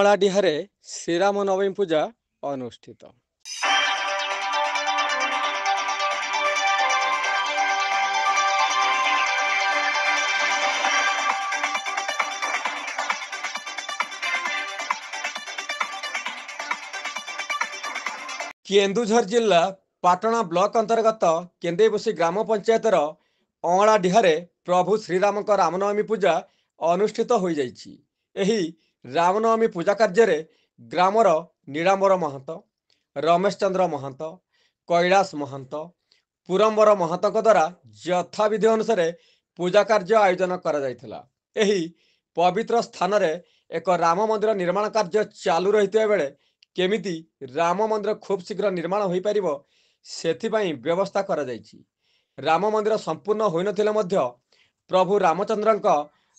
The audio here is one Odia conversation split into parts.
ଅଁଳାଡିହାରେ ଶ୍ରୀରାମ ନବମୀ ପୂଜା ଅନୁଷ୍ଠିତ। କେନ୍ଦୁଝର ଜିଲ୍ଲା ପାଟଣା ବ୍ଲକ ଅନ୍ତର୍ଗତ କେନ୍ଦେଇବସି ଗ୍ରାମ ପଞ୍ଚାୟତର ଅଁଳାଡିହାରେ ପ୍ରଭୁ ଶ୍ରୀରାମଙ୍କ ରାମନବମୀ ପୂଜା ଅନୁଷ୍ଠିତ ହୋଇଯାଇଛି। ଏହି ରାମନବମୀ ପୂଜା କାର୍ଯ୍ୟରେ ଗ୍ରାମର ନୀଳାମ୍ବର ମହାନ୍ତ, ରମେଶ ଚନ୍ଦ୍ର ମହାନ୍ତ, କୈଳାସ ମହାନ୍ତ, ପୁରମ୍ବର ମହାନ୍ତଙ୍କ ଦ୍ୱାରା ଯଥାବିଧି ଅନୁସାରେ ପୂଜା କାର୍ଯ୍ୟ ଆୟୋଜନ କରାଯାଇଥିଲା। ଏହି ପବିତ୍ର ସ୍ଥାନରେ ଏକ ରାମ ମନ୍ଦିର ନିର୍ମାଣ କାର୍ଯ୍ୟ ଚାଲୁ ରହିଥିବା ବେଳେ କେମିତି ରାମ ମନ୍ଦିର ଖୁବ୍ ଶୀଘ୍ର ନିର୍ମାଣ ହୋଇପାରିବ ସେଥିପାଇଁ ବ୍ୟବସ୍ଥା କରାଯାଇଛି। ରାମ ମନ୍ଦିର ସମ୍ପୂର୍ଣ୍ଣ ହୋଇନଥିଲେ ମଧ୍ୟ ପ୍ରଭୁ ରାମଚନ୍ଦ୍ରଙ୍କ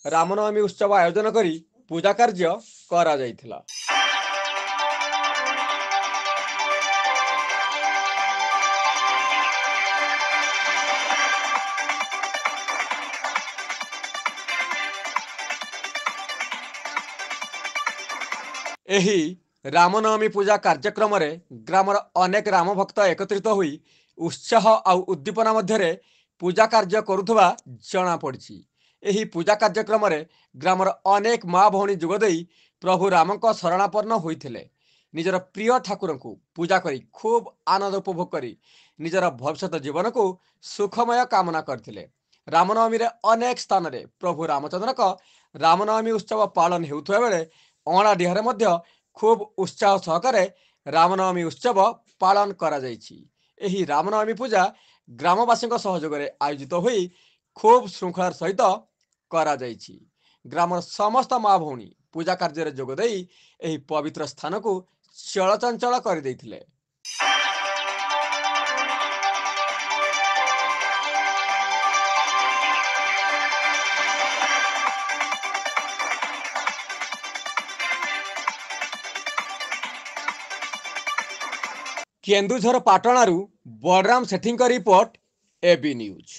ରାମନବମୀ ଉତ୍ସବ ଆୟୋଜନ କରି ପୂଜା କାର୍ଯ୍ୟ କରାଯାଇଥିଲା। ଏହି ରାମନବମୀ ପୂଜା କାର୍ଯ୍ୟକ୍ରମରେ ଗ୍ରାମର ଅନେକ ରାମ ଭକ୍ତ ଏକତ୍ରିତ ହୋଇ ଉତ୍ସାହ ଆଉ ଉଦ୍ଦୀପନା ମଧ୍ୟରେ ପୂଜା କାର୍ଯ୍ୟ କରୁଥିବା ଜଣାପଡ଼ିଛି। ଏହି ପୂଜା କାର୍ଯ୍ୟକ୍ରମରେ ଗ୍ରାମର ଅନେକ ମା ଭଉଣୀ ଯୋଗ ଦେଇ ପ୍ରଭୁ ରାମଙ୍କ ଶରଣାପନ୍ନ ହୋଇଥିଲେ। ନିଜର ପ୍ରିୟ ଠାକୁରଙ୍କୁ ପୂଜା କରି ଖୁବ୍ ଆନନ୍ଦ ଉପଭୋଗ କରି ନିଜର ଭବିଷ୍ୟତ ଜୀବନକୁ ସୁଖମୟ କାମନା କରିଥିଲେ। ରାମନବମୀରେ ଅନେକ ସ୍ଥାନରେ ପ୍ରଭୁ ରାମଚନ୍ଦ୍ରଙ୍କ ରାମନବମୀ ଉତ୍ସବ ପାଳନ ହେଉଥିବା ବେଳେ ଅଁଳାଡିହାରେ ମଧ୍ୟ ଖୁବ୍ ଉତ୍ସାହ ସହକାରେ ରାମନବମୀ ଉତ୍ସବ ପାଳନ କରାଯାଇଛି। ଏହି ରାମନବମୀ ପୂଜା ଗ୍ରାମବାସୀଙ୍କ ସହଯୋଗରେ ଆୟୋଜିତ ହୋଇ ଖୁବ୍ ଶୃଙ୍ଖଳାର ସହିତ କରାଯାଇଛି। ଗ୍ରାମର ସମସ୍ତ ମା ଭଉଣୀ ପୂଜା କାର୍ଯ୍ୟରେ ଯୋଗ ଦେଇ ଏହି ପବିତ୍ର ସ୍ଥାନକୁ ଚଳଚଞ୍ଚଳ କରିଦେଇଥିଲେ। କେନ୍ଦୁଝର ପାଟଣାରୁ ବଳରାମ ସେଠୀଙ୍କ ରିପୋର୍ଟ, এবି ନ୍ୟୁଜ୍।